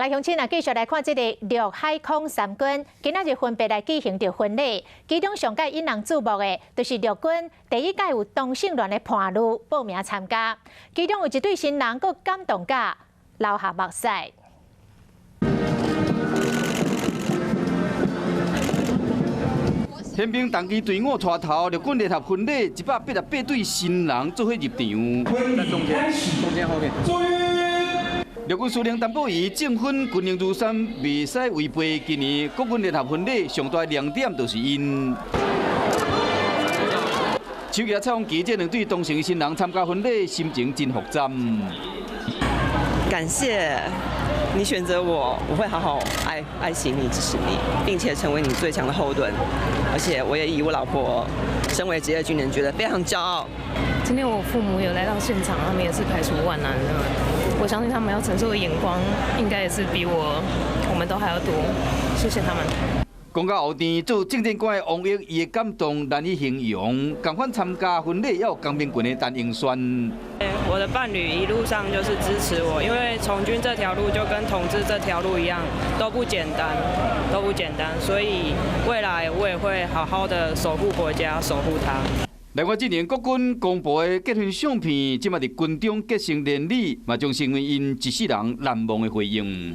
來鄉親啊，繼續來看這個陸海空三軍，今仔日分別來舉行著婚禮，其中上蓋引人注目的，就是陸軍第一屆有同性戀的伴侶報名參加，其中有一對新人閣感動甲流下目屎。憲兵同期隊伍帶頭陸軍聯合婚禮，188對新人做伙入場。在中間，中間後面。陸軍司令陳寶儀證婚軍令如山，袂使違背。今年國軍聯合婚禮上大亮點就是𪜶。手舉彩虹旗，這兩對同性新人參加婚禮，心情真複雜。感謝你選擇我，我會好好愛愛惜你、支持你，並且成為你最強的後盾。而且我也以我老婆身為職業軍人，覺得非常驕傲。今天我父母有來到現場，他們也是排除萬難的。我相信他們要承受的眼光，應該也是比我們都還要多。謝謝他們。講到後邊做政見官的王毅，伊的感動難以形容。仝款參加婚禮，也有江明群的陳英萱。我的伴侶一路上就是支持我，因為從軍這條路就跟同志這條路一樣，都不簡單，都不簡單。所以未來我也會好好的守護國家，守護他。另外，這年國軍公布的結婚相片，這馬佇軍中結成連理，嘛將成為𪜶一世人難忘的回憶。